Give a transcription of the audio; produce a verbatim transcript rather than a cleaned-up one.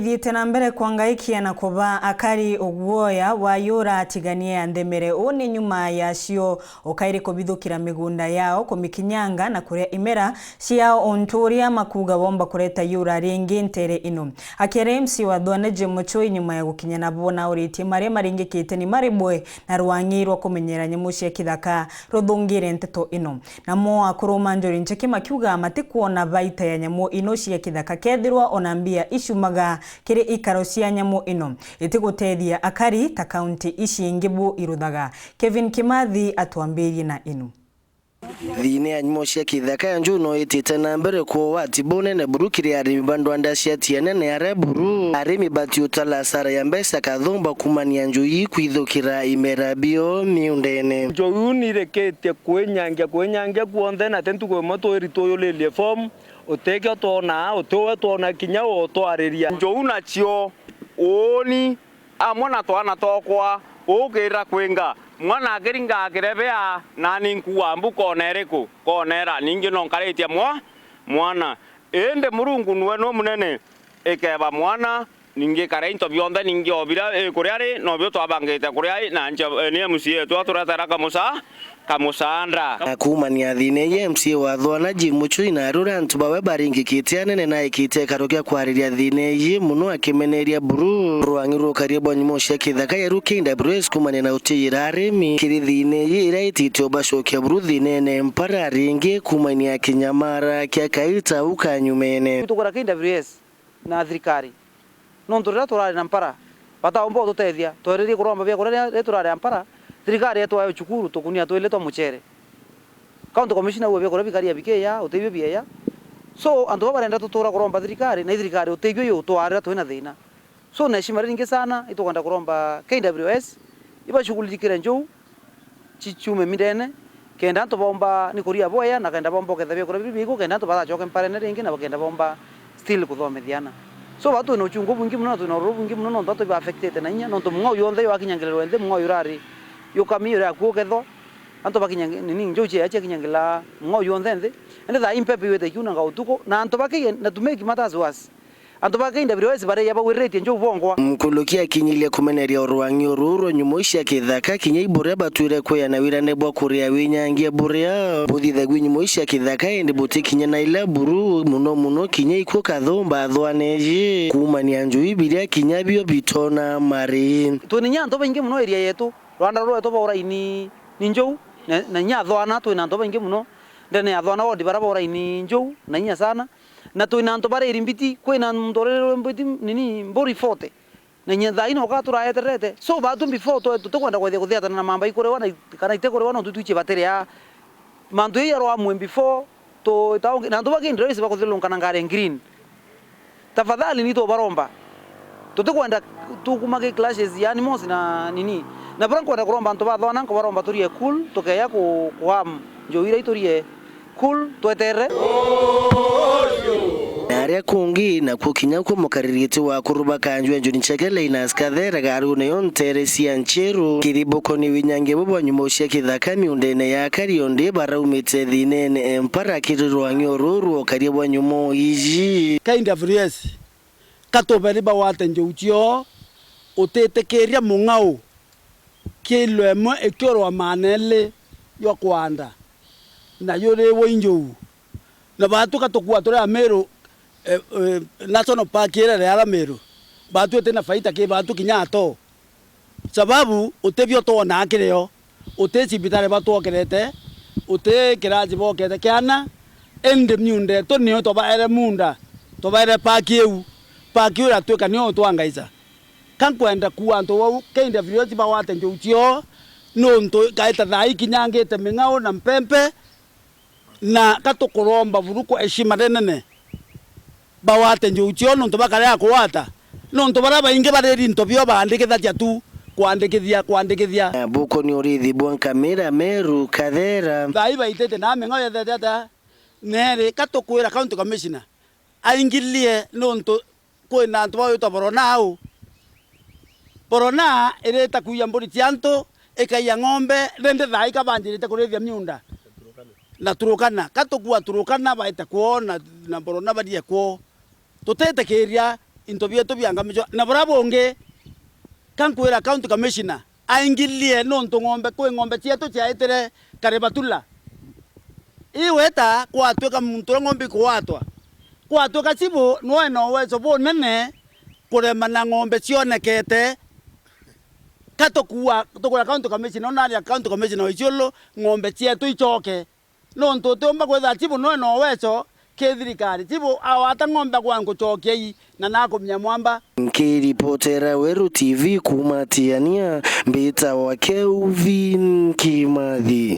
Thiite na mbere kwangaikia na kuba akari uguoya wa yura atigania ya nthimire. Uu ni nyuma yacio ukairi kubithukira migunda yao, kumikinyanga na kuria imera ciao, untu uria makuuga bomba kureta yura ringi ntere ino. Akiaria M C wa Thwane Jim Muchui nyuma ya gukinya nabo nauritie maria maringikite ni maribwe na rwang'i rwa kumenyera nyamu cia kithaka ruthungire nteto ino. Namo akuru ma Njuri Ncheke makiuga matikwona baita ya nyamu ino cia kithaka kethirwa ona mbia icumaga kiri ikaro cia nyamu ino, itigutethia akari ta kaunti ici ingi bu iruthaga. Kevin Kimathi atwambirie na ino. Thiina ya nyamu cia kithaka ya njuu no itite na mbere kuowa ati bunene buru kiri arimi ba ndwanda cia tia nene aria buru arimi batiutala asara ya mbeca kathumba kumania njuu ii kwithukira imera bio miundene. Njuu ni irikitie kwinyangia, kwinyangia kuonthe, na ti ntuku imwe twiri tuyuririe form, utikio twonaa, utiwe twona kinya utwariria. Njuu nacio uuni amwe na twana twakwa, ukira kwinga. Mwana akiringa akirebea, nani nkuua mbu kona iriku? Kona ira ningi no nkaritie mwa-, mwana. Indi Murungu nwe nu munene, ikeba mwana, ningi ikara into bionthe, ningi o biria ikuria ri, nobio twabangite kuria i, na nche-, ni M C A etu aturetera kamusa-, kamusanda. Na kuumania thiina iji, M C A wa Thwana Jim Muchui na aria antu bawe baringikite anene naikite ikaro kia kwariria thiina iji muno akimeneria buru rwang'i rukaria bwa nyamu cia kithaka yeru K W S kuumania na utiyira arimi kiri thiina iji iria itite ubacokia buru thiinene mpara ringi kuumania kinyamara kia kaita u kanyumene. Tukura K W S na thirikari. Nontu riria turari na mpara, bataumba ututethia, tweririe kuromba biakuria riria, riria turari na mpara, thirikari yatwae uchukuru tukunia twili twa mucere. County Commissioner auga biakuria bikaria bikiya, utibio bieya. So, antu baba barenda tutura kuromba thirikari, na thirikari utibio yutwarira twina thina. So, na heshima ringi sana, itukwenda kuromba K W S, ibashughulirikire njuu, ci-, ciume mindene, kenda antu baumba ni kuria bwea, na kenda baumba uketha biakuria biria biku, kenda antu batacoke mparene ringi, na bakenda baumba still kuthomithia ana. So, batu twina uchungu bwingi muno, na twina ururu bwingi muno, nontu batu iba affected na inya, nontu mung'ao yonthe yo akinyangirwa nthi, mung'ao yurari yukami, yuria akua ukethwa, antu bakinya nini, njuu cia cia kinyangila mung'ao yonthe nthi. Indi thaa ii mpepe iwite ikiunanga utuku, na antu baki, na to make matters worse, antu ba K W S baria bawiriritie njuu bongwa. Mukuluki akinyirie kumeneria urwang'i uru rwa nyamu cia kithaka kinya iburia batwire kwiyana wirane bwa kuria winyangia buria buthithagua nyamu cia kithaka, indi butikinya na ila buru, muno muno kinya ikwo kathumba athwaneji kuumania njuu biria kinya bio bitona mari. Twina inya antu baingi muno area yetu, rwanda rwetu baura ini ni njuu, na, na inya athwana twina antu baingi muno ndene ya athwana ward bara baura ini njuu na inya sana. Na twina antu bariri mbiti, kwina muntu uriri mbiti nini, mburi forty. Na inya thaa ino uka turaetererete. So, batu before twe-, tutikwenda kwethia kuthiatana na mamba ikuriwa na i-, kana itikuriwa nontu twichie batiria. Mantu ii yarwa amwe before, tu-, ta ungi, na antu ba K W S bakuthilungana ngari ya green. Tafadhali ni tubaromba. Tutikwenda tukuma ki clashes ya animals na nini. Na bura nkwenda kuromba antu ba Thwana, nkubaromba turie cool, tukeya ku-, kuharm njuu iria iturie cool, tweterere. Na aria kungi nakuo kinya kuo mukariri giti wa kuruba kanjwe John Cheke Linus Kathera garune yo ntere cia Nchiru. Kiriboko ni winyange bo bwa nyamu cia kithaka miundene ya Kariondi baraumite thinene empara kiri rwang'i uru rwokaria bwa nyamu iji. K W S, katuberi bagwate njuu cioo, utitikiria mung'ao kilo imwe ikiurwa maana eli jwa kwanda, na yuriwe injuu. Na batu katukua turi Amiru, eh, eh, National Park iria iri ara Miru, batu itina faida ki batu kinya ato. Sababu utibio twonaa kirio, uti cibitari batwokerete, uti kiraji bokete kiana, indi miunda yetu niyo twabaere munda, twabaere park iu, park iu iratwika niyo utwangaica. Ka nkwenda kuuga antu bau K W S bagwate njuu cioo, nontu kaita thaa ikinyangite ming'ao na mpempe, na ka tukuromba buru kwa heshima rinene bagwate njuu cioo, nontu bakarega kugwata, nontu baria baingi bariri into bio baandikithagia tu, kwandikithia, kwandikithia. Buko ni urithi bwa nkamira Meru Kathera. Thaa ii baitite na ming'ao yethete atia? Neri, ka tukwira County Commissioner aingirie, nontu kwina antu bagwitwa Borona au. Borona irita kuiya mburi cia antu, ikaiya ng'ombe, rindi thaa ika banjirite kurithia miunda na Turukana. Ka tukua Turukana baite kwoo na, na Borona barie kwoo. Tutitikiria Into bietu biangamicwa. Na buria bungi, ka nkwira county commissioner aingirie nontu ng'ombe, kwi ng'ombe cietu ciaitire Karibatula. Iweta kwatwika muntu uria ng'ombe ikugwatwa, kwatwika cibu nwe na uwezo bunene kurema na ng'ombe cionekete, ka tukua, tukura county commissioner, unaria county commissioner wa Isiolo, ng'ombe cietu icoke. Nontu utiumba kwithira chibu nwe na uwezo ki thirikari. Chibu awata ng'ombe akwa nkucokia ii na nakumia mwamba. Nkiripotera Weru T V kuuma Tiania, mbitawa Kelvin Kimathi.